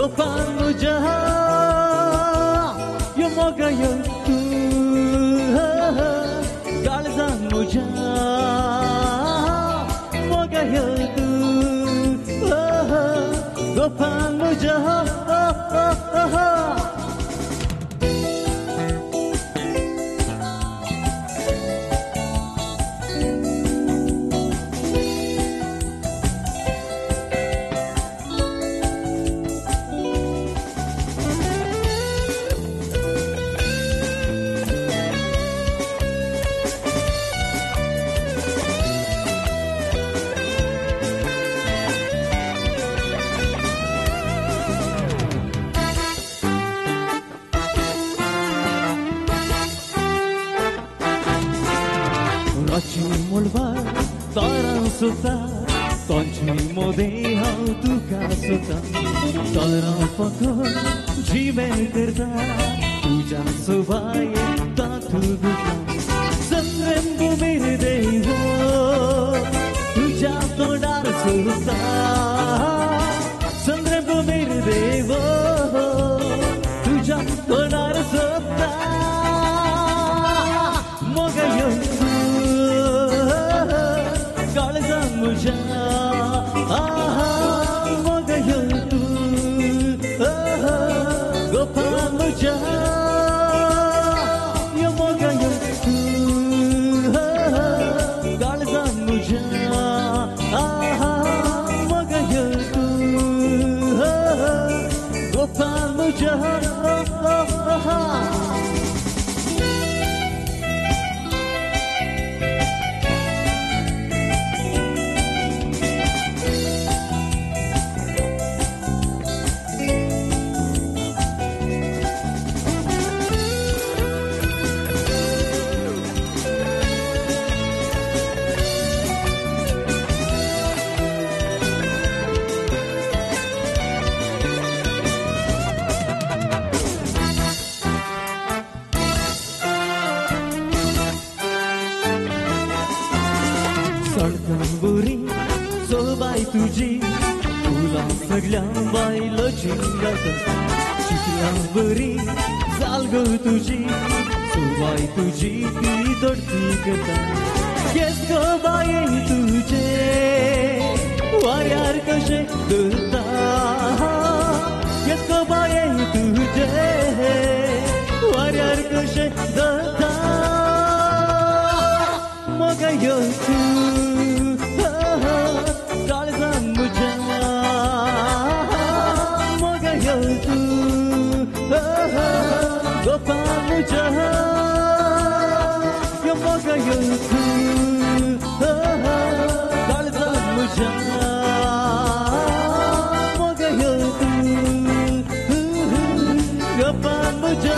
गोपाल मुझा यो मोगा यो तू काळजा मुझा मोगा यो तू गोपाल मुझा. तांची मोदे हांव तुका सोता तारा फकत जिवे करता तुज्या सुवाये तातूं दुखा संद्रंबू मेरे देव तुज्या तोंडार सोता संद्रंबू मेरे देव तुज्या तोंडार सोता मोगा यो काळजा मुझा आहा मोगा यो तू गोपाल मुझा यो मोगा यो तू काळजा मुझा आहा मोगा यो तू गोपाल मुझा. सोबाय तुजी फुलां सगळ्या बायलो जिंगात चितल्या बरी जाल गो तुजी सोबाय तुजी ती दोडती करता केस गो बाये तुजे वाऱ्यार कशें धरता केस गो बाये तुजे वाऱ्यार कशें धरता मोगा यो तू काळजा मुझा मोगा यो तू गोपाल मुझा यो मोगा यो तू काळजा मुझा मोगा यो तू गोपाल मुझा.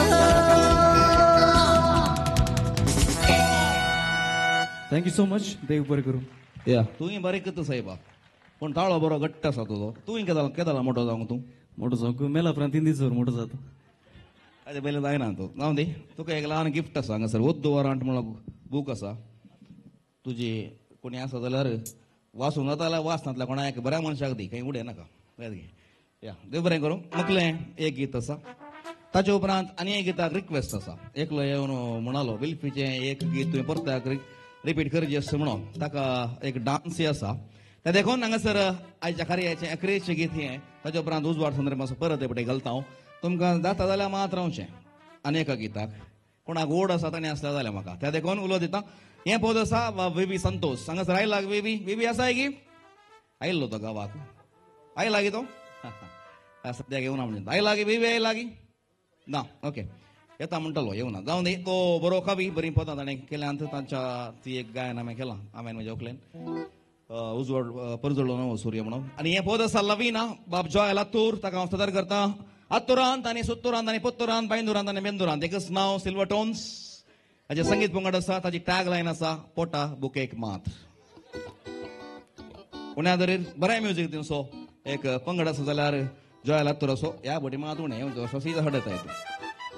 Thank you so much. देव बरें करूं. या तुवें बरें करता साहेबा पूण ताळो बरो घट्ट आसा तुजो. तुवें केदाला मोटो जावंक तूं? मोटो जावंक मेला उपरांत 3 दीस मोटो जाता. ताजे पयलें जायना तूं. जावं दी. तुका एक ल्हान गिफ्ट आसा हांगासर ओद्दो वरांट म्हणून बूक आसा तुजी. कोणी आसा जाल्यार वाचूंक जाता जाल्यार वाचनातल्या कोणाक बऱ्या मनशाक दी, खंय उडय नाका. या देव बरें करूं. मुखलें एक गीत आसा ताचे उपरांत आनी एक गिताक रिक्वेस्ट आसा. एकलो येवन म्हणालो विल्फीचें एक गीत तुवें परत्याक रिपीट करचें आसता म्हणून ताका एक डान्सय आसा. तें देखून हांगासर आयच्या कार्याचें अकरेचें गीत हें. ताच्या उपरांत उजवाड संदर्भ मातसो परत एकपटे घालता हांव. तुमकां जाता जाल्यार मात रावचें आनी एका गिताक कोणाक ओड आसा ताणें आसल्या जाल्यार म्हाका त्या देखून उलो दिता. हें पद आसा वेबी संतोष हांगासर आयला. वेबी वेबी आसा की आयिल्लो तो गांवाक आयला की तो सद्याक येवना म्हणटा. आयला की वेबी आयला की ना? ओके येता म्हणटालो येवना. जावं दी. तो बरो कवी, बरीं पदां ताणें केल्यांत. तांच्या ती एक गायन हांवें केलां हांवें म्हज्या व्हंकलेन उजवाड परजळ्ळो नवो सूर्य म्हणून. आनी हें पद आसा लवीना बाब जॉय लातूर. ताका हांव सदर करता. आत्तुरांत आनी सुत्तुरांत आनी पोत्तुरांत बांयदुरांत आनी बेंदुरांत एकच नांव सिल्वर टोन्स. ताचें संगीत पंगड आसा. ताची टॅग लायन आसा पोटा बुकेक मात. उण्या दरीर बरें म्युजीक दिवचो एक पंगड आसा जाल्यार जॉय लातूर असो ह्या बोटी मात उणें सीधा हडत येता.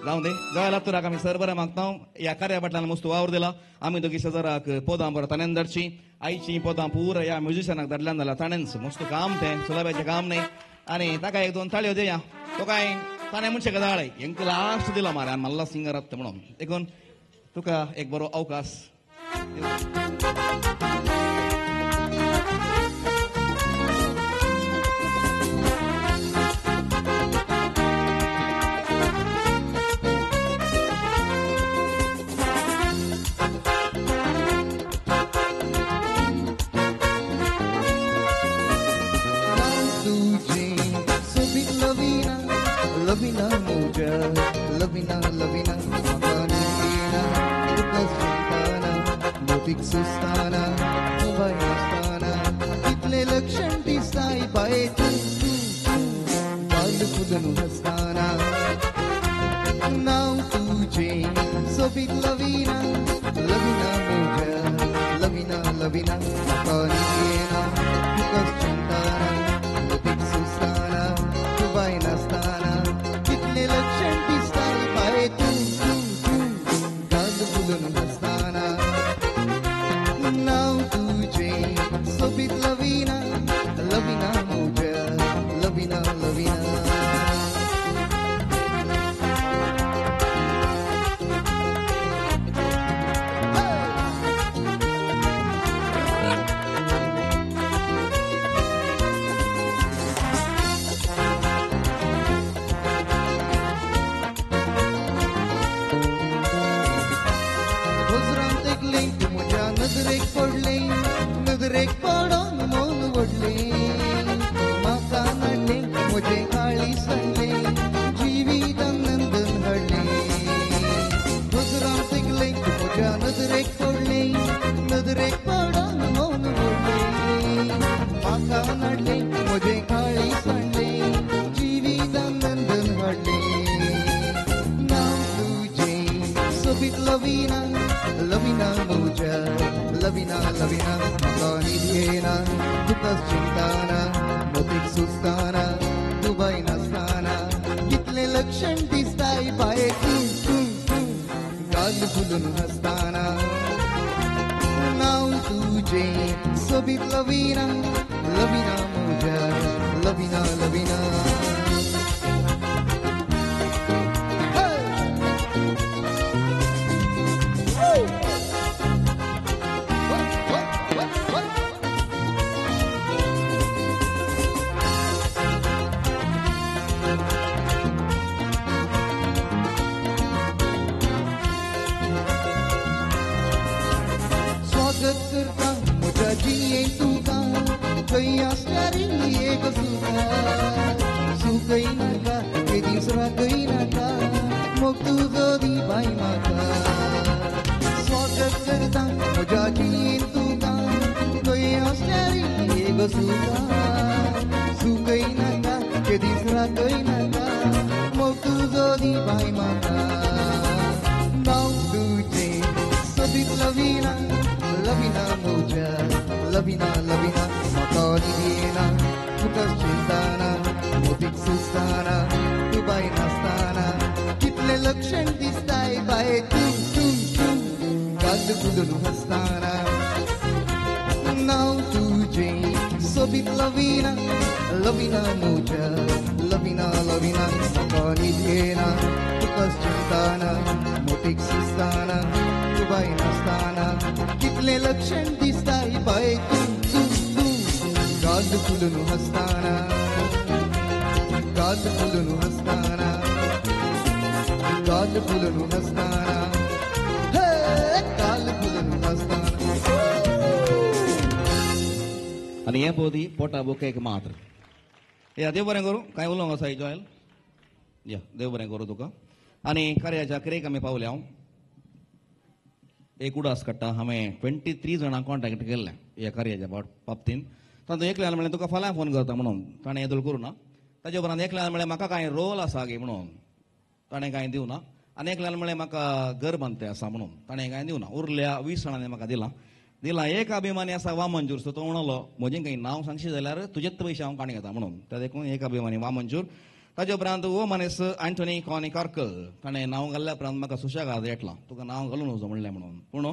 जावं दे. जॉय लातूराक आमी सर बरें मागता. ह्या कार्या फाटल्यान मस्त वावर दिला. आमी दोगी शेजाराक पदां बरो ताणें धाडची. आयचीं पदां पुरा ह्या म्युजिशनाक धाडल्यान जाल्यार ताणेंच मस्त काम तें सुलभाचें काम न्हय. आनी ताका एक दोन ताळयो दिया. तो काय ताणें मनशे गजाल हेंका लास्ट दिला मारे आनी मल्ला सिंगर आसता म्हणून देखून तुका एक बरो अवकाश. लवीना मोजा लवीना लवीना म्हाका तुका सुस्ताना मोतीक सुस्ताना मोबायल आसताना कितले लक्षण दिसताय बाये तूं तूं बाल फुलून हसताना नांव तुजें सोबीत लवीना लवीना मोजा लवीना लवीना म्हाका न्हिदेना तुका चिंताना मोतीक सुस्ताना मोबायल आसताना लक्षण दिसताय बाये तूं तूं तूं गाल फुलून हसताना नांव तुजें सोबीत लवीना लवीना मोजा लवीना लवीना. नजरेक पडले नजरेक पडोन मन वडले म्हाका नडले म्हजें काळी सडले जिवितान नंदन हाडले नजरान तेगले म्हज्या नजरेक पडले नजरेक पडोन मन वडले म्हाका नडले म्हजें काळी सडले जिवितान नंदन हाडले नांव तुजें सोबीत लवीना लवीना मोजा लवीना लवीना म्हाका न्हिदेना तुका चिंताना मोतीक सुस्ताना दुबाय नासताना कितले लक्षण दिसताय बाये तूं तूं तूं गाल फुलून हसताना नांव तुजें सोबीत लवीना लवीना मोजा लवीना लवीना. स्वागत करता म्हज्या जियेन तुका खंय आसल्यार एक सुखा सुखय नाका ते दीस राखय नाका मोग तुजो दी बाय म्हाका. स्वागत करता म्हज्या जियेन तुका खंय आसल्यार एक सुखा सुखय नाका ते दीस राखय नाका मोग तुजो दी बाय म्हाका. नांव तुजें सोबीत लवीना लवीना मोजा लवीना लवीना म्हाका न्हिदेना तुका चिंताना मोतीक सुस्ताना दुबाय नासताना कितले लक्षण दिसताय बाये तूं तूं तूं गाल फुलून हसताना नांव तुजें सोबीत लवीना लवीना मोजा लवीना लवीना म्हाका न्हिदेना तुका चिंताना मोतीक सुस्ताना दुबाय नासताना कितले लक्षण दिसताय बाये तूं तूं तूं गाल फुलून हसताना गाल फुलून हसताना गाल फुलून हसताना गाल फुलून हसताना. आनी हें पोदी पोटा बुकेक मात्र या देव बरें करूं कांय उलोवंक आसा जॉयल या देव बरें करूं तुका. आनी कार्याच्या अखेरेक आमी पावल्या. हांव एक उडास काडटा हांवें 23 जाणां कॉन्टेक्ट केल्लें ह्या कार्याच्या बाबतीन. तातूंत एकल्यान म्हणलें तुका फाल्यां फोन करता म्हणून ताणें येदोळ करूं ना. ताजे उपरांत एकल्यान म्हणलें म्हाका कांय रोल आसा गे म्हणून ताणें कांय दिवना. आनी एकल्यान म्हणलें म्हाका घर बांदते आसा म्हणून ताणें कांय दिवना. उरल्या 20 जाणांनी म्हाका दिलां दिलां. एक अभिमानी आसा वामनजूर सो तो म्हणलो म्हजें कांय नांव सांगशी जाल्यार तुजेच पयशे हांव काणी घेता म्हणून त्या देखून एक अभिमानी वामनजूर. ताजे उपरांत वो मानेस अँटनी कॉनी कार्कल ताणें नांव घाल्ल्या उपरांत म्हाका सुशेगाद येतला तुका नांव घालून वचो म्हणलें म्हणून. पूण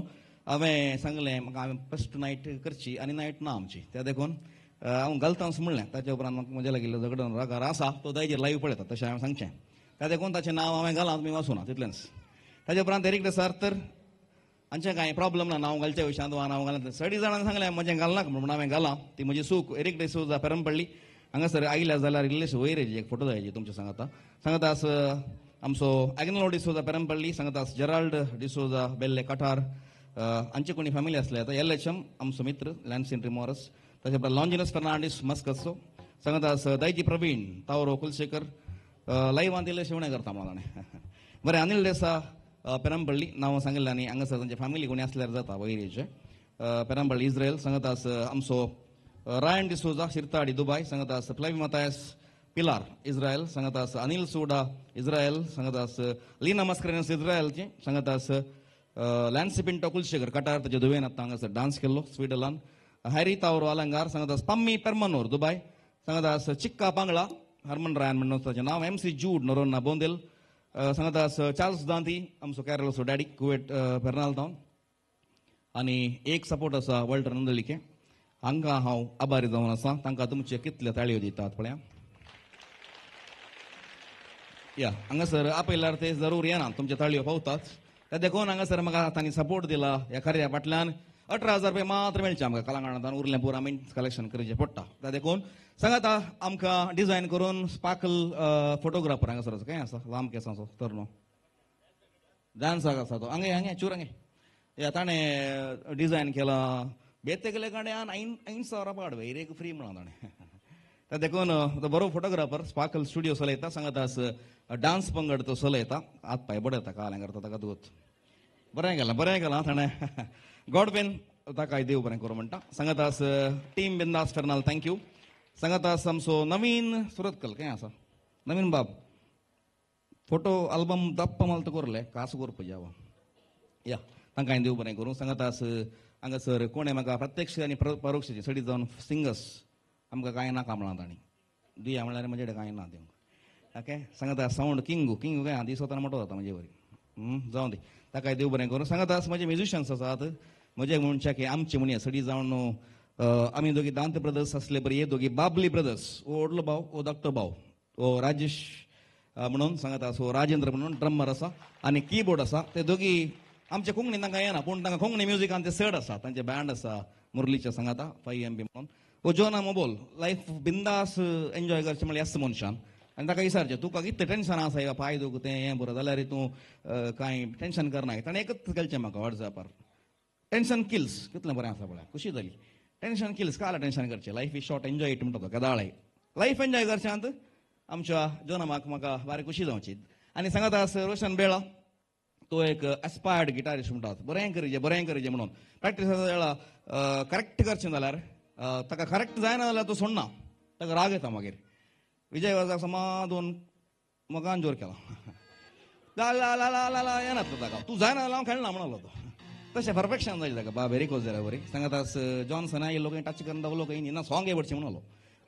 हांवें सांगलें म्हाका हांवें फस्ट नायट करची आनी नायट ना आमची त्या देखून हांव घालता म्हणलें. ताच्या उपरांत म्हाका म्हज्या लागिल्लो झगडून रागार आसा तो दायजेर लायव्ह पळयता तशें हांवें सांगचें. त्या देखून ताचें नांव हांवें घालां, तुमी वाचूना तितलेंच. ताच्या उपरांत एरीक सर तर आमचें कांय प्रॉब्लम ना नांव घालच्या विशयांत वा नांव घालना. सडी जाणांक सांगलें म्हजें घालनाका म्हणून हांवें घालां, ती म्हजी चूक. एरीक डिसोजा पेरमपल्ली हांगासर आयल्या जाल्यार इल्लेशे वयर एक फोटो जाय तुमचे सांगता. सांगता आमचो आग्नेलो डिसोजा पेरमपल्ली, सांगता जेराल्ड डिसोजा बेल्ले कठार, आमचे कोणी फॅमिली आसले आतां एल एच एम आमचो मित्र लॅन्सिन रिमोरस, ताचे उपरांत लॉन्जिनस फर्नांडीस मस्कसो, सांगता दायजी प्रवीण तावरो कुलशेखर लायव्हांत इल्लेशे उणें करता म्हणून ताणें. बरें, अनिल देसा पेरमपल्ली नांव सांगिल्लें आनी हांगासर तांचे फॅमिली कोणी आसल्यार जाता वयरीचे. पेरमपल्ली इस्रायल, सांगता आमचो रायन डिसोजा शिरताडी दुबाय, सांगता फ्लेवी मतायस पिलार इस्रायल, सांगता अनिल सोडा इस्रायल, सांगता लीना मस्करेनस इस्रायलचे, सांगता लॅन्सी पिंटो कुलशेखर कटार ताचे दुबेन आतां हांगासर डान्स केल्लो स्विडलान, हॅरी तावरो अलंगार, सांगता पम्मी पेर्मनोर दुबाय, सांगता चिक्का पांगळा हरमन रायन म्हणून ताचें नांव, एम सी जूड नरोन्ना बोंदेल, सांगता चार्ल्स दांती आमचो केरळचो डॅडी कुवेट पेर्नाल तावन, आनी एक सपोर्ट आसा वॉल्टर नंदलिके. हांकां हांव आभारी जावन आसा. तांकां तुमचे कितले ताळयो दितात पळया. या हांगासर आपयल्यार ते जरूर येना, तुमचे ताळयो पावतात. त्या देखून हांगासर म्हाका तांणी सपोर्ट दिला ह्या कार्या फाटल्यान. 18,000 रुपया मात्र मेळचे आमकां कलांगणांत, उरलें पुरो आमी कलेक्शन करचें पडटा. त्या देखून सांगाता आमकां डिजायन करून स्पार्कल फोटोग्राफर हांगासर काय आसा लांब केसांचो तरनो डान्साक आसा तो हांगे हांगे चूर हांगे या ताणें डिजायन केला. बेते केले कडेन 5,000 पाड एक फ्री म्हणा ताणें. त्या देखून तो बरो फोटोग्राफर स्पार्कल स्टुडियो चलयता. सांगाता डान्स पंगड तो चलयता, हात पांय बडयता काल्यां करता ताका दूत. बरें केलां, बरें केलां ताणें. गॉडबेन ताका देव बरें करूं म्हणटा. सांगाता टीम बिंदास फेर्नाल thank you. सांगाता आमचो नवीन सुरतकल काय आसा नवीन बाब फोटो अल्बम दप्पा माल करले कास करपा जावा या तांकां देव बरें करूं. सांगाता हांगासर कोणें म्हाका प्रत्यक्ष आनी परोक्ष सडी जावन सिंगर्स आमकां कांय नाका म्हणलां तांणी दिया म्हणल्यार म्हजे कडेन कांय ना दिवंक. ओके, सांगाता सावंड किंगू किंगू काय दिसताना मोटो जाता म्हजे वरी जावं दी ताकाय देव बरें करूं. सांगाता म्हजे म्युजिशियन्स आसात म्हजे म्हणचे की आमचे म्हणया सडी जावन आमी दोगी दांत ब्रदर्स आसले बरी हे दोगी बाबली ब्रदर्स, ओ व्हडलो भाव ओ धाकटो भाव ओ राजेश म्हणून सांगाता सो राजेंद्र म्हणून ड्रमर आसा आनी किबोर्ड आसा. ते दोगी आमचे कोंकणी तांकां येना पूण तांकां कोंकणी म्युजिकान ते चड आसा. तांचे बँड आसा मुरलीच्या सांगाता 5 MB म्हणून. ओ जोना मोबोल लायफ बिंदास एन्जॉय करचें म्हणल्यार येस मनशान आनी ताका विचारचें तुका कितलें टेंशन आसा पांय दुख तें हें बरें जाल्यार तूं कांय टेंशन करना. ताणें एकच घालचें म्हाका वॉट्सएपार टेंशन किल्स कितलें बरें आसा पळय खुशी जाली. टेंशन किल्स काल टेंशन करचें, life is short enjoy it म्हणटा तो केदाळाय लायफ एन्जॉय करच्यांत आमच्या जोनामाक म्हाका बारी खुशी जावची. आनी सांगाता रोशन बेळा तो एक एस्पायर्ड गिटारिस्ट म्हणटात, बरें करचें बरें करचें म्हणून प्रॅक्टीस वेळा करेक्ट करचें जाल्यार ताका करेक्ट जायना जाल्यार तो सोडना, ताका राग येता. मागीर विजय वाजाक समाधून मोगान जोर केला ला ला ला ला ला येनातलो ताका तूं जायना जाल्यार हांव खेळना म्हणलो तो. तशें परफेक्शन जालें ताका बा वेरी कोज जाल्यार बरी. सांगाता जॉन्सन आयिल्लो खंय टच करून दाखलो खंय ना सॉंग पडचें म्हणलो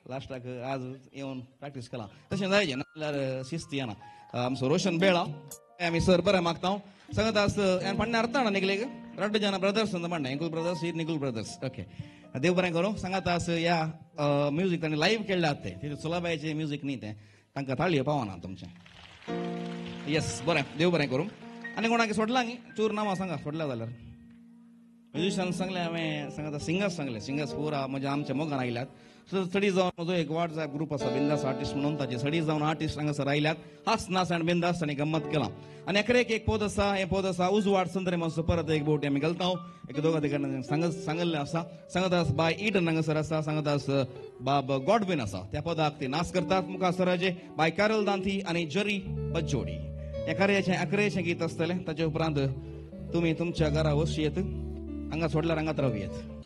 लास्टाक आज येवन प्रॅक्टीस केला. तशें जायचें ना जाल्यार शिस्त येना. आमचो रोशन बेळा आमी सर बरें मागता. सांगाता पण्णे अर्थाना निकलेक रड्ड जन ब्रदर्स अंत पण्णे इंकुल ब्रदर्स ही निकुल ब्रदर्स. ओके, देव बरें करूं. सांगाता ह्या म्युजीक तांणी लायव्ह खेळ्ळ्यात ते सुलाबायचें म्युजीक न्ही तें तांकां ताळयो पावना तुमचें. येस, बरें देव बरें करूं. आनी कोणाक सोडलां न्ही चूर नांवां सांगा सोडल्या जाल्यार म्युजिशियन सांगलें हांवें, सांगाता सिंगर्स सांगलें, सिंगर्स पुरा म्हज्या आमच्या मोगान आयल्यात. सो सडी जावन म्हजो एक वॉट्सएप ग्रूप आसा बिंदास आर्टिस्ट म्हणून, ताचे सडी जावन आर्टिस्ट हांगासर आयल्यात. हास नास आनी बिंदास आनी गम्मत केलां. आनी अकरेक एक पद आसा, हें पद आसा उजवाड संद्रे मातसो परत एक बोटी आमी घालता. एक दोगा तिगां सांगिल्लें आसा. सांगाता बाय इडन हांगासर आसा, सांगाता बाब गॉडविन आसा. त्या पदाक ते नाच करतात मुखार सराजे बाय कॅरल दांती आनी जरी बज्जोडी. हें कार्याचें अकरेचें गीत आसतलें. ताचे उपरांत तुमी तुमच्या घरा वचूं येत, हांगा सोडल्यार हांगात रावू येत.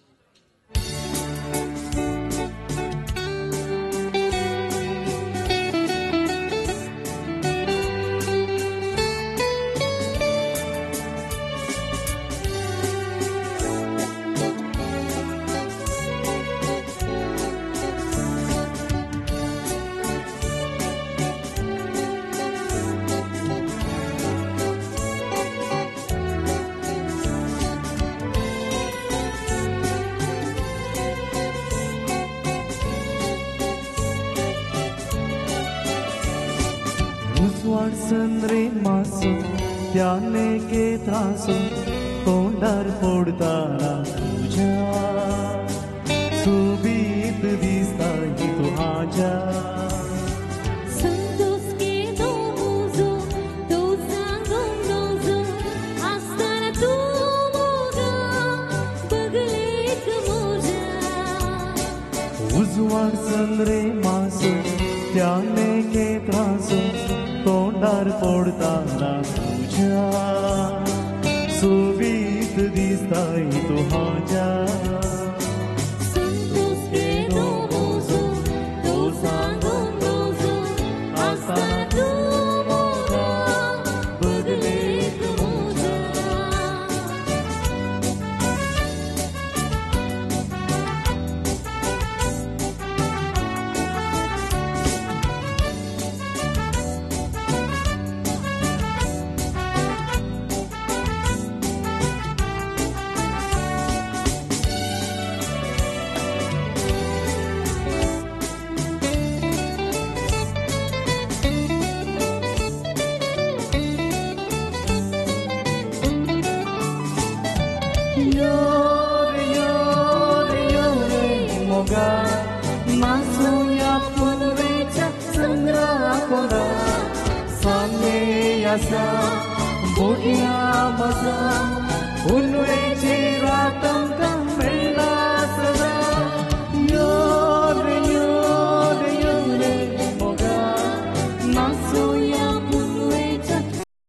उजवाड सनरे मासो त्याने के त्रासो तोंडार फोडताना तुझ्या सोबीत दिसता ही तू हाज्या संतोष केदो मुजो तो सांगून नजो आसताना तूं मोगा बगलेक म्हज्या उजवाड सनरे मासो त्याने के त्रासो तोंडार फोडताना तुझ्या सोबीत दिसता ही तू हाज्या संतोष केदो मुजो तो सांगून नजो आसताना तूं मोगा बगलेक म्हज्या. Your your your मोगा मासुया पुनवेच्या चंद्रा सामने आसा बोया मजा पुनवेची रात आमकां